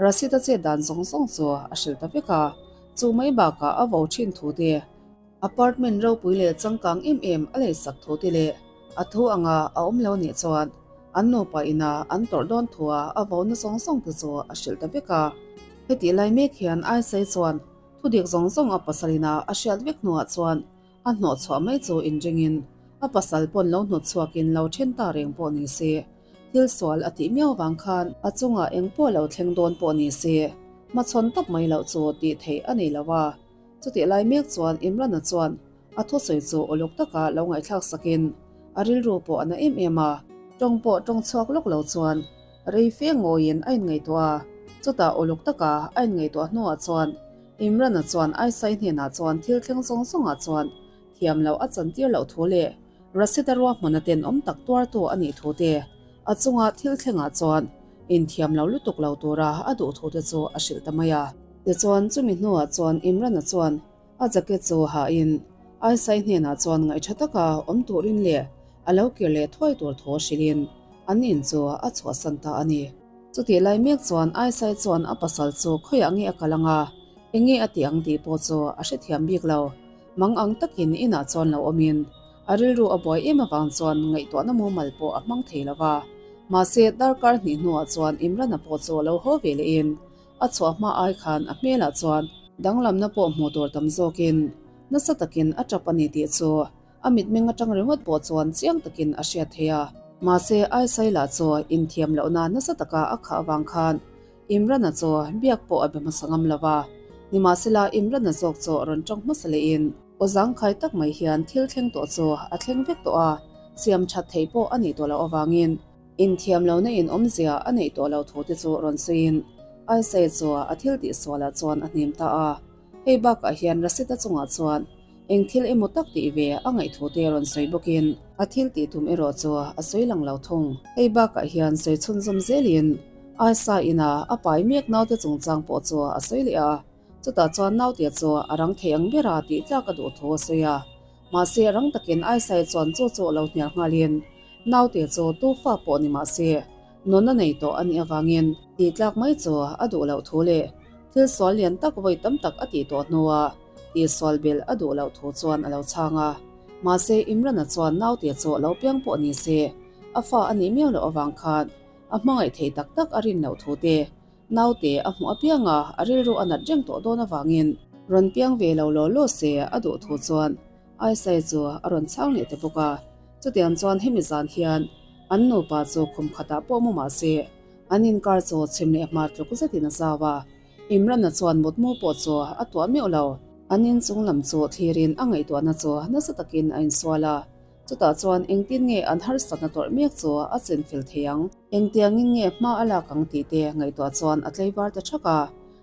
Rasheed-a chet dan zawng zawng chu a hrilh ta vek a. Chu mai bakah a vo thin thu te, apartment ropui leh changkang em em a leisak thu te leh a thu anga a awm lo nih chuan an nupa ina an tawrh dawn thua a vo na zawng zawng te chu a hrilh ta vek a. Hetih lai mek hian Aisai chuan thudik zawng zawng a pasal ina a hriat vek hnuah chuan a hnawh chhuah mai chu inringin a pasal pawn lo hnawt chhuakin lo then ta reng pawh ni se thil sual a tih miau vang khan a chungah eng pawh lo thleng dawn pawh ni se hmachhawn tawp mai loh chu tih theih a nei lo a. Chutih lai mek chuan Imran-a chuan a thusawi chu uluk taka lo ngaihthlak sakin a rilru pawh a na em em a. Tawng pawh tawng chhuak lawk lo chuan rei fe ngawiin a inngaihtuah a, chutah uluk taka a inngaihtuah hnuah chuan Imran-a chuan Aisai hnenah chuan thil thleng zawng zawngah chuan thiam loh a chantir loh thu leh Rasita ruahmana tenawm tak tuartu a nih thu te a chunga thil thlengah chuan inthiam lo lutuk lo tura a duh thu te chu a hrilh ta mai a. Tichuan chumi hnuah chuan Imran-a chuan a jacket chu hahin Aisai hnenah chuan ngaihṭha taka awm turin leh a lo kir leh thuai tur thu hrilhin an in chu a chhuahsan ta a ni. Chutih lai mek chuan Aisai chuan a pasal chu khawiah nge a kal ang a, eng nge a tih ang tih pawh chu a hrethiam bik lo. Mang ang takin inah chuan lo awmin. A rilru a buai em avang chuan ngaihtuahna mumal pawh a hmang thei lo va. Mahse, darkar hnih hnuah chuan Imran-a pawh chu a lo haw ve lehin a chhuah hma ai khan a hmelah chuan danglamna pawh hmuh tur tam zawkin nasa takin a tap a ni tih chu a mitmeng atang ringawt pawh chuan chiang takin a hriat thei a. Mahse, Aisaila chu inthiam lohna nasa taka a khah avang khan Imran-a chu biak pawh a be hmasa ngam lo va. Nimahsela, Imran-a zawk chu rawn tawng hmasa lehin aw zangkhai tak mai hian thil thleng tawh chu a thleng vek tawh a, siam that theih pawh a nih tawh loh avangin inthiam lohna in awmzia a neih tawh loh thu te chu rawn sawiin Aisai chu a thil tih sualah chuan a hnem ta a. Hei bakah hian Rasita chungah chuan eng thil emaw tak tih ve a ngaih thu te rawn sawi bawkin a thil tih tum erawh chu a sawi lang lo thung. Hei bakah hian sawi chhunzawm zelin Aisa ina a pai mek naute chungchang pawh chu a sawi leh a, chutah chuan naute chu a rang thei ang bera tih tlak a duh thu a sawi a. Mahse rang takin Aisai chuan chu chu lo hnial nghalin naute chu tu fa pawh ni mahse Nunna nei tawh a nih avangin tih tlak mai chu a duh loh thu leh thil sual lian tak vawi tam tak a tih tawh hnua tih sual belh a duh loh thu chuan a lo chhang a. Mahse, Imran-a chuan naute chu lo piang pawh ni se, a fa a nih miau loh avang khan a hmangaih thei tak tak a rin loh thu te, naute a hmuh apianga a rilru a nat reng tawh dawn avangin rawn piang ve lo law law se a duh thu chuan Aisai chu a rawn chhang leh ta bawk a. Chutiang chuan hemi zan hian an nupa chu khum khatah pawh mu mah se, an inkar chu chhim leh hmar tluk zetin a zau a. Imran-a chuan mutmu pawh chu a tuah meuh lo. An inchung lam chu thlirin a ngaihtuahna chu nasa takin a insual a. Chutah chuan engtin nge an harsatna tawrh mek chu a chenfel thei ang? Engtiangin nge hma a lak ang tih te ngaihtuah chuan a tlaivar ta thak a.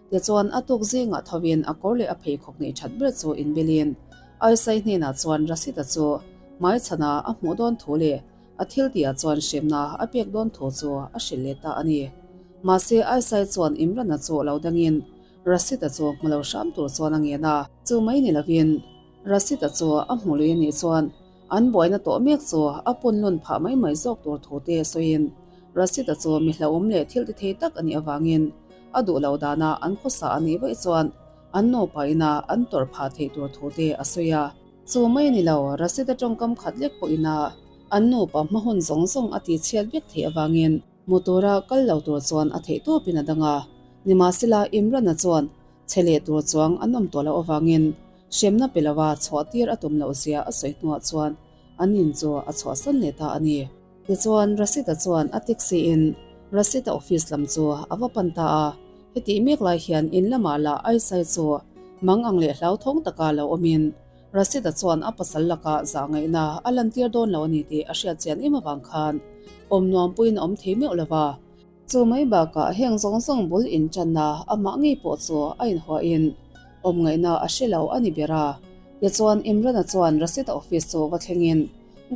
Tichuan a tuk zingah thovin a kawr leh a pheikhawk neih that ber chu inbilin Aisai hnenah chuan Rasita chu hmaichhana a hmuh dawn thu leh a thiltihah chuan hremna a pek dawn thu chu a hrilh leh ta a ni. Mahse Aisai chuan Imran-a chu lo dangin Rasita chu hmu lo hram tur chuan a ngen a. Chu mai ni lovin Rasita chu a hmu lui a nih chuan an buaina tawh mek chu a pun lun phah mai mai zawk tur thu te sawiin Rasita chu mi hlauhawm leh thil ti thei tak a nih avangin a duh lo dana an khawsa a nih vaih chuan an nupa ina an tawrh phah theih tur thu te a sawi a. Chu mai a ni lo, Rasita tawngkam khat lek pawh ina an nupa hma hun zawng zawng a tihchhiat vek theih avangin mu tura kal lo tur chuan a theih tawpin a dang a. Nimahsela, Imran-a chuan Chhe leh tur chuang an awm tawh loh avangin hremna pe lova chhuah tir a tum loh zia a sawi hnuah chuan an in chu a chhuahsan leh ta a ni. Tichuan, Rasita chuan a taxi in Rasita office lam chu a va pan ta a, hetih mek lai hian in lamah lah Aisai chu mang ang leh hlauthawng taka lo awmin Rasita chuan a pasal lakah zah ngaihna a lantir dawn lo a ni tih a hriat chian em avang khan awm nuam puiin a awm thei meuh lova. Chu mai bakah heng zawng zawng bul inṭanna amah ngei pawh chu a inhuahin awm ngaihna a hre lo a ni ber a. Tichuan Imran-a chuan Rasita office chu va thlengin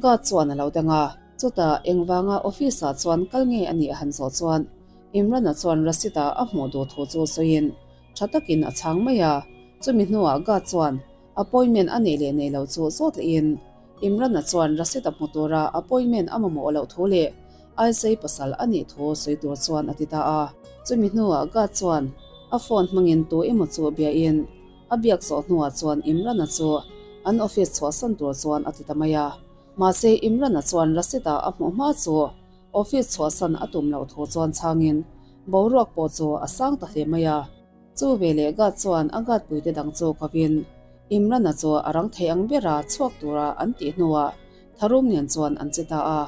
guard chuan a lo dang a. Chutah engvanga office-ah chuan kal nge a nih a han zawh chuan Imran-a chuan Rasita a hmuh duh thu chu sawiin tha takin a chhang mai a. Chumi hnuah guard chuan appointment a neih leh neih loh chu zawt lehin Imran-a chuan Rasita hmu tura appointment a mamawh loh thu leh Aizei pasal a nih thu sawi tur chuan a ti ta a. Chumi hnuah Gad chuan a phone hmangin tu emaw chu biain a biak zawh hnuah chuan Imran-a chu an office chhuahsan tur chuan a ti ta mai a. Mahse Imran-a chuan Rasita a hmuh hma chu office chhuahsan a tum loh thu chuan chhangin boruak pawh chu a sang ta hle mai a. Chu veleh Gad chuan a Gad puite dang chu kovin Imran-a chu a rang thei ang bera chhuak tura an tih hnuah Tharum nen chuan an che ta a,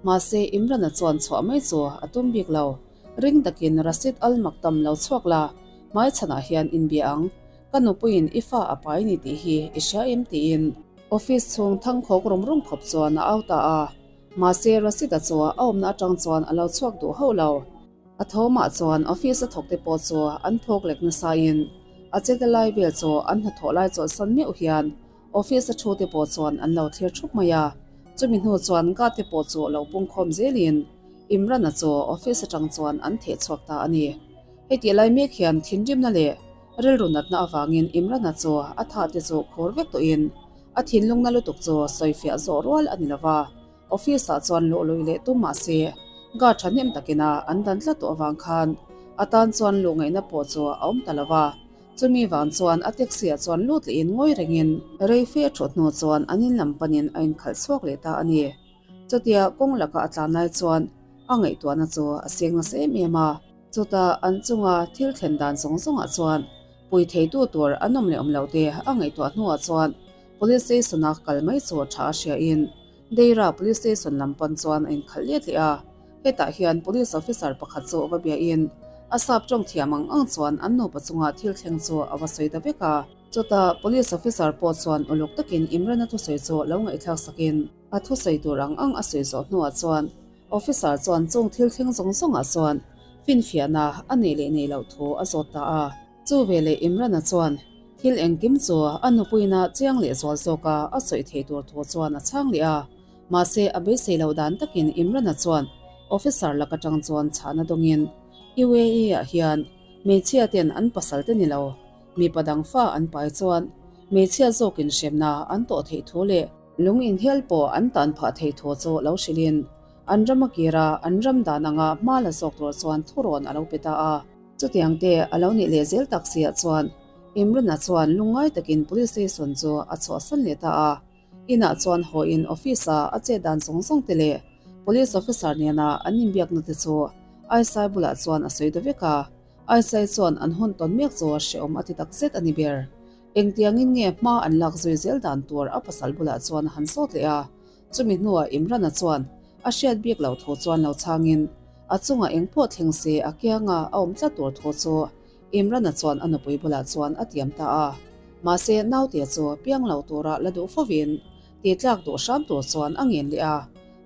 mahse Imran-a chuan chhuah mai chu a tum bik lo. Ring takin Rasid Al Maktam lo chhuak la, hmaichhanah hian inbia ang, ka nupuiin i fa a pai ni tih hi i hria em tiin office chhung thangkhawk rum rum khawp chuan a au ta a, mahse Rasid-a chu a awmna atang chuan a lo chhuak duh hauh lo. A thawmah chuan office a thawkte pawh chu an phawk lek nasain a cheta lai vel chu an hnathawh lai chawlhsan meuh hian Office a thu te pawh chuan an lo thlir thup mai a, chumi hnu chuan guard te pawh chu lo pungkhawm zelin Imran-a chu office atang chuan an theh chhuak ta a ni. Hetih lai mek hian thinrimna leh rilru natna avangin Imran-a chu a thah te chu khur vek tawhin a thinlungna lutuk chu sawifiah zawh rual a ni lo va, Office ah chuan luh lui leh tum mah se, guard thahnem takin a an dan tlat tawh avang khan a tan chuan luh ngaihna pawh chu a awm ta lo va. Chumi vang chuan a taxi ah chuan lut lehin ngawi rengin rei fe a thut hnu chuan an in lam panin a inkhalh chhuak leh ta a ni. Chutia kawng laka a tlan lai chuan a ngaihtuahna chu a seng nasa em em a. Chutah an chunga thil thlen dan zawng zawngah chuan pui theitu tur an awm leh awm loh te a ngaihtuah hnuah chuan Police Station a kal mai chu tha a hriain Deira Police Station lam pan chuan a inkhalh let leh a. Hetah hian Police Officer pakhat chu va biain a sap tawng thiam ang ang chuan an nupa chunga thil thleng chu a va sawi ta vek a. Chutah Police Officer pawh chuan uluk takin Imran-a thusawi chu lo ngaihthlak sakin a thusawi tur ang ang a sawi zawh hnuah chuan Officer chuan chung thil thleng zawng zawngah chuan finfiahna a neih leh neih loh thu a zawt ta a. Chu veleh Imran-a chuan thil engkim chu a nupuina chiang leh zual zawka a sawi thei tur thu chuan a chhang leh a. Mahse a beisei loh dan takin Imran-a chuan Officer lak atang chuan chhahna dawngin UAE-ah hian hmeichhia ten an pasal te ni lo, mipa dang fa an pai chuan hmeichhia zawkin hremna an tawh theih thu leh Lung inhel pawh an tan phah thei thu chu lo hrilhin an ram a kir a, an ram dan anga hma la zawk tur chuan thurawn a lo pe ta a. Chutiang te a lo nih leh zel tak siah chuan Imran-a chuan lungngai takin Police Station chu a chhuahsan leh ta a. Inah chuan hawiin Office-a a chet dan zawng zawng te leh Police Officer nena an inbiakna te chu Aisai bulah chuan a sawi ta vek a. Aisai chuan an hun tawn mek chu hrehawm a ti takzet a ni ber. Engtiangin nge hma an lak zui zel dan tur a pasal bulah chuan a han sawt leh a, chumi hnuah Imran-a chuan a hriat bik loh thu chuan lo chhangin a chungah eng pawh thleng se a kianga a awm tlat tur thu chu Imran-a chuan a nupui bulah chuan a tiam ta a. Mahse naute chu piang lo tura la duh fovin tihtlak duh hram tur chuan a ngen leh a,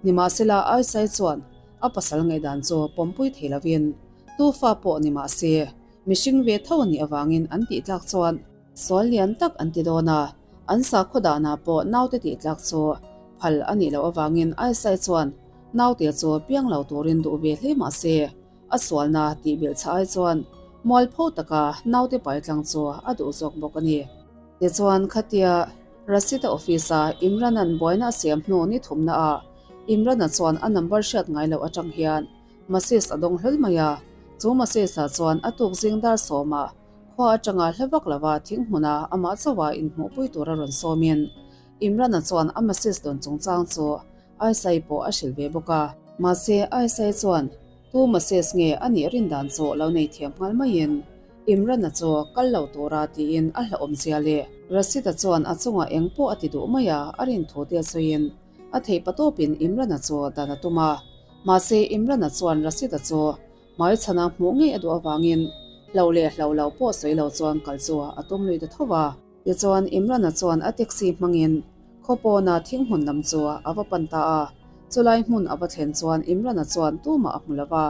nimahsela Aisai chuan a pasal ngaihdan chu pawmpui thei lovin tu fa pawh ni mahse Mihring ve tho a nih avangin an tih tlak chuan sual lian tak an ti dawn a, an sakhaw danah pawh naute tih tlak chu phal a nih loh avangin Aisai chuan naute chu piang lo turin duh ve hle mah se, a sualna tih belh chah ai chuan mualpho taka naute pai tlang chu a duh zawk bawk a ni. Tichuan khatia Rasita office-a Imran-a'n buaina a siam hnu ni thumnaah Imran-a chuan a number hriat ngai loh atang hian Masis a dawng hlawl mai a, chu Masisa chuan a tuk zing dar sawmah khua atanga hla vak lova thing hmuna amah chauha inhmuhpui tura rawn sawmin Imran-a chuan a Masis dawn chungchang chu Aisai pawh a hrilh ve bawk a. Mahse Aisai chuan tu Masis nge a nih rin dan chu lo nei thiam nghal maiin Imran-a chu kal lo tura tiin a hlauhawmzia leh Rasita chuan a chungah eng pawh a ti duh mai a a rin thu te sawiin a theih patawpin Imran-a chu dan a tum a. Mahse, Imran-a chuan Rasida chu hmaichhana hmuh ngei a duh avangin hloh leh hloh lo pawh sawi lo chuan kal chu a tum lui ta tho a. Tichuan, Imran-a chuan a taxi hmangin khaw pawna thing hmun lam chu a va pan ta a. Chulai hmun a va thlen chuan Imran-a chuan tumah a hmu lo va.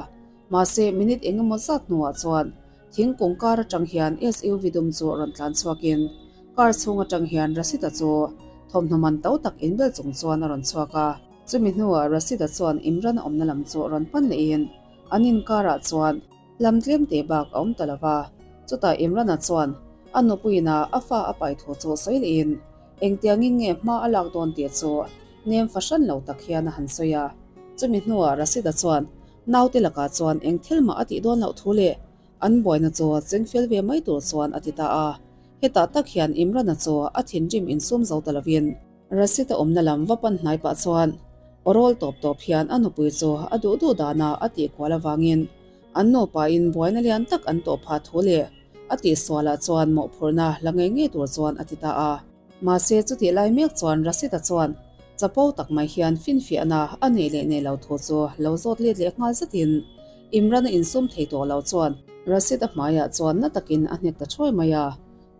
Mahse, minute eng emaw zat hnuah chuan thingkung kar atang hian SUV dum chu rawn tlan chhuakin car chhung atang hian Rasida chu thawmhnaw man to tak inbel chung chuan a rawn chhuak a. Chumi hnuah Rasida chuan Imran awmna lam chu rawn pan lehin an inkarah chuan hlam tlem te bak a awm ta lo va. Chutah Imran-a chuan a nupuiin-a a fa a pai thu chu sawi lehin engtiangin nge hma a lak dawn tih chu nem fahran lo tak hian a han sawi a. Chumi hnuah Rasida chuan naute lakah chuan eng thil mah a tih dawn loh thu leh an buaina chu chengfel ve mai tur chuan a ti ta a. Hetah tak hian Imran-a chu a thinrim insum zo ta lovin Rasita awmna lam va pan hnai pah chuan awrawl tawp tawp hian a nupui chu a duh duh dana a tih kual avangin an nupain buaina lian tak an tawh phah thu leh a tihsualah chuan mawhphurhna la ngei ngei tur chuan a ti ta a. Mahse chutih lai mek chuan Rasita chuan chapo tak mai hian finfiahna a neih leh neih lo thu chu lo zawt let leh nghal zetin Imran-a insum thei tawh lo chuan Rasita hmaiah chuan na takin a hnek ta thuai mai a.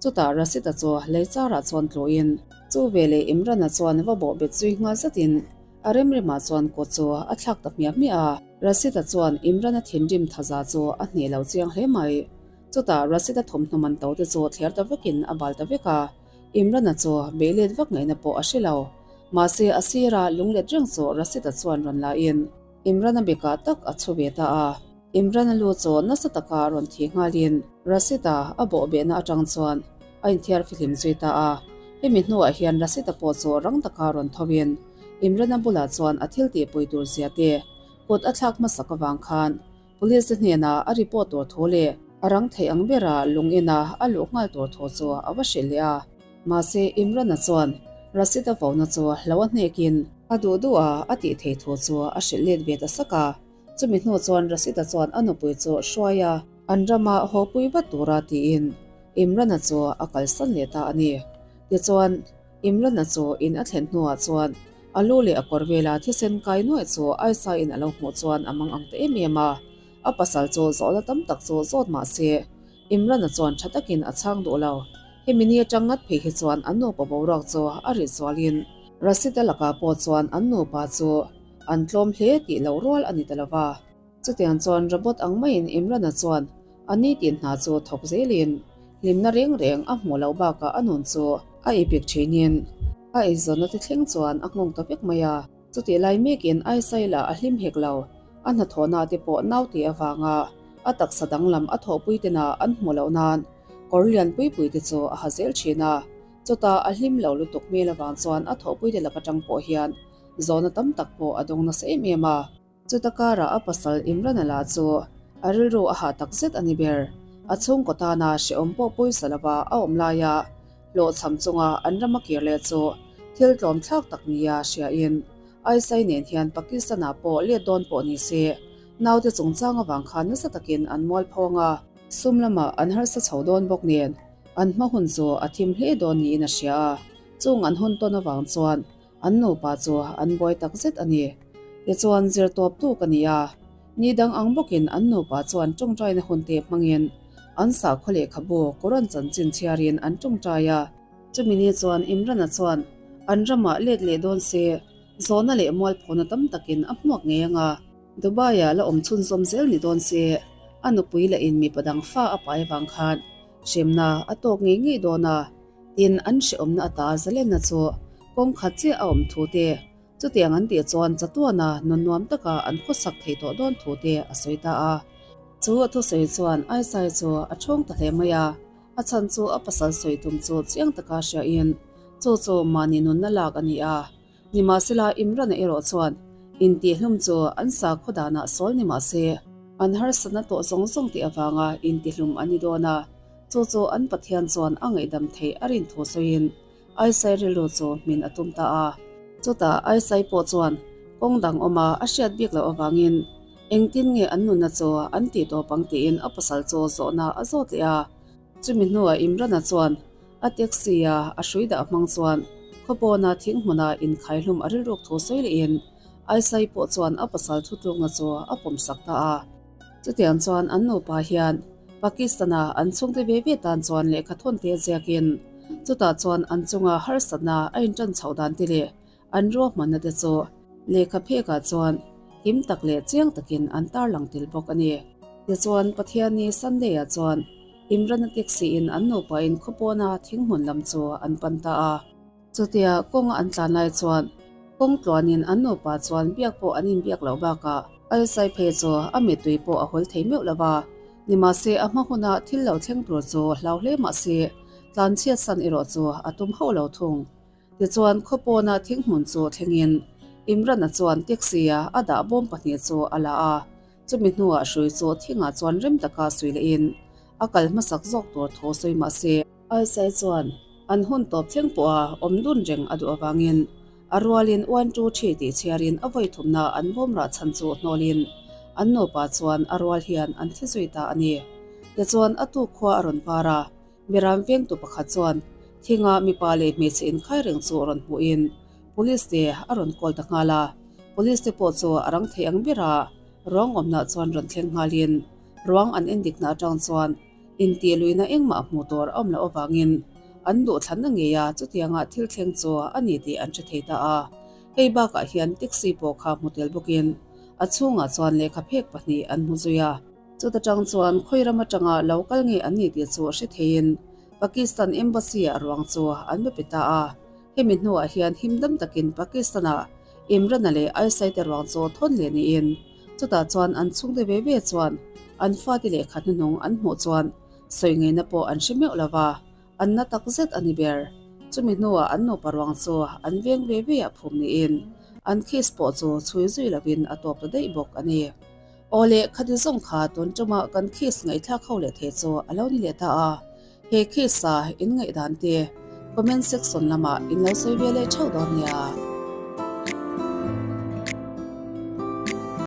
Chutah Rasita chu lei charah chuan tluhin chu veleh Imran-a chuan va bawh bet zui nghal zetin a remremah chuan kut chu a thlak ta hmiah hmiah a. Rasita chuan Imran-a thinrim thaza chu a hneh lo chiang hle mai. Chutah Rasita thawmhnaw man to te chu thler ta vekin a bal ta vek a. Imran-a chu bei let vak ngaihna pawh a hre lo. Mahse a sira lunglet reng chu Rasita chuan rawn lahin Imran-a bekah tak a chhu ve ta a. Imran-a lu chu nasa taka rawn thi nghalin Rasita a bawh behna atang chuan a inthiar fihlim zui ta a. Hemi hnuah hian Rasita pawh chu rang taka rawn thovin Imran-a bulah chuan a thil tihpui tur zia te kut a thlak hmasak avang khan Police te hnenah a report tur thu leh. A rang thei ang bera lung ina a luh nghal tur thu chu a va hrilh leh a. Mahse, Imran-a chuan Rashid-a vona chu hlo a hnekin a duh duh a a tih thei thu chu a hrilh let ve ta sak a. Chumi hnu chuan Rashid-a chuan a nupui chu hruai a, an rama hawpui vat tura tiin Imran-a chu a kalsan leh ta a ni. Tichuan, Imran-a chu in a thlen hnuah chuan a lu leh a kawr vela thisen kai nuaih chu Aisa-in a lo hmuh chuan a mang ang ta em em a. A pasal chu zawhna tam tak chu zawt mah se, Imran-a chuan tha takin a chhang duh lo. Hemi ni atang ngat phei hi chuan an nupa boruak chu a rit zualin Rashid-a lakah pawh chuan an nupa chu an tlawm hle tih loh rual a ni ta lo va. Chutiang chuan robot ang maiin Imran-a chuan a nitin hna chu thawk zelin hlimna reng reng a hmuh loh bakah a nun chu a ipik thinin a eizawnna te thleng chuan a nghawng ta vek mai a. Chutih lai mekin Aisaila a hlim hek lo, a hnathawhna te pawh nau tih avanga a taksa danglam a thawhpui tena an hmuh loh nan kawr lian pui pui te chu a ha zel thin a. Chutah a hlim lo lutuk hmel avang chuan a thawhpui te lak atang pawh hian zawhna tam tak pawh a dawng nasa em em a. Chuta karah a pasal Imran-a lah chu a rilru a hah tak zet a ni ber. A chhungkaw tana hrehawm pawh pawisa lova a awm laia hlawhchham chunga an rama kir leh chu thil tlawm thlak tak nia hriain Aisai nen hian Pakistan-ah pawh let dawn pawh ni se naute chungchang avang khan nasa takin an mual phawng a. Sum lamah an harsa chho dawn bawk nen an hma hun chu a thim hle dawn niin a hria a, chung an hun tawn avang chuan An nupa chu an buai tak zet a ni. Tichuan zir tawp tu ka ni a, ni dang ang bawkin an nupa chuan tawngtaina hun te hmangin an sakhaw lehkhabu Quran chanchin chhiarin an tawngtai a. Chumi ni chuan Imran-a chuan an ramah let leh dawn se, zawhna leh mualphona tam takin a hmuak ngei ang a. Dubai-ah la awm chhunzawm zel ni dawn se, a nupui lah in mipa dang fa a pai avang khan hremna a tawk ngei ngei dawn a. Tin, an hrehawmna ata zalenna chu kawng khat chiah a awm thu te, chutiang an tih chuan chatuana nun nuam taka an khawsak thei tawh dawn thu te a sawi ta a. Chu a thusawi chuan Aisai chu a thawng ta hle mai a, a chhan chu a pasal sawi tum chu chiang taka hriain chu chu mahni nunna lak a ni a. Nimahsela Imran-a erawh chuan intihhlum chu an sakhaw danah sawl ni mah se, an harsatna tawh zawng zawng tih avanga intihlum an ni dawn a, chu chu an Pathian chuan a ngaihdam theih a rin thu sawiin Aisai rilru chu hmin a tum ta a. Chutah Aisai pawh chuan kawng dang awma a hriat bik loh avangin engtin nge an nunna chu an tih tawp ang tiin a pasal chu zawhna a zawt leh a. Chumi hnuah Imran-a chuan a taxi-a a hrui dah hmang chuan khawpawna thing hmuna inkhaihlum a rilruk thu sawi lehin Aisai pawh chuan a pasal thutlukna chu a pawmsak ta a. Chutiang chuan an nupa hian Pakistan-a an chhungte ve ve tan chuan lehkha thawn te ziakin chutah chuan an chunga harsatna a intan chhoh dan te leh an ruahmanna te chu lehkha phekah chuan kim tak leh chiang takin an tarlang tel bawk a ni. Tichuan Pathianni Sunday-ah chuan Imran-a taxi-in an nupain khawpawna thinghmun lam chu an pan ta a. Chutia kawnga an tlan lai chuan kawng tluanin an nupa chuan biak pawh an inbiak loh bakah Aisai phei chu a mittui pawh a hawl thei meuh lo va. Nimahse a hma huna thil lo thleng tur chu hlau hle mah se tlanchhiat san erawh chu a tum hauh lo thung. Tichuan khawpawna thinghmun chu thlengin Imran-a chuan taxi-a a dah bawm pahnih chu a la a, chumi hnuah hrui chu thingah chuan rem taka sui lehin a kal hmasak zawk tur thu sawi mah se. Aisai chuan an hun tawp thleng pawha awm dun reng a duh avangin a rualin one two three tih chhiarin a vawi thumna an bawm rah chhan chu hnawlin an nupa chuan a rual hian an thi zui ta a ni. Tichuan a tuk khua a rawn var a, Miram vengtu pakhat chuan thinga mipa leh hmeichhe inkhai reng chu rawn hmuhin Police te a rawn call ta nghal a. Police te pawh chu a rang thei ang bera ruang awmna chuan rawn thleng nghalin ruang an endikna atang chuan intih luihna engmah hmuh tur a awm loh avangin an duhthlanna ngeia chutianga thil thleng chu a ni tih an hre thei ta a. Hei bakah hian taxi pawh kha hmu tel bawkin a chhungah chuan lehkha phek pahnih an hmu zui a. Chuta tang chuan khawi ram atanga lo kal nge an ni tih chu hre theiin Pakistan Embassy-ah ruang chu an be pe ta a. Hemi hnuah hian him dam takin Pakistan-ah Imran-a leh Aisai-te ruang chu thawn leh niin chutah chuan an chhungte ve ve chuan an fate lehkha hnuhnung an hmuh chuan sawi ngeina pawh an hre meuh lo va, an na tak zet a ni ber. Chumi hnuah an nupa ruang chu an veng ve ve ah phum niin an case pawh chu chhui zui lovin a tawp ta daih bawk a ni. Aw le, khati zawng kha tun ṭuma kan case ngaihthlak ho leh thei chu a lo ni leh ta a. He case-a in ngaihdan te comment section lamah in lo sawi ve leh ṭheuh dawn nia.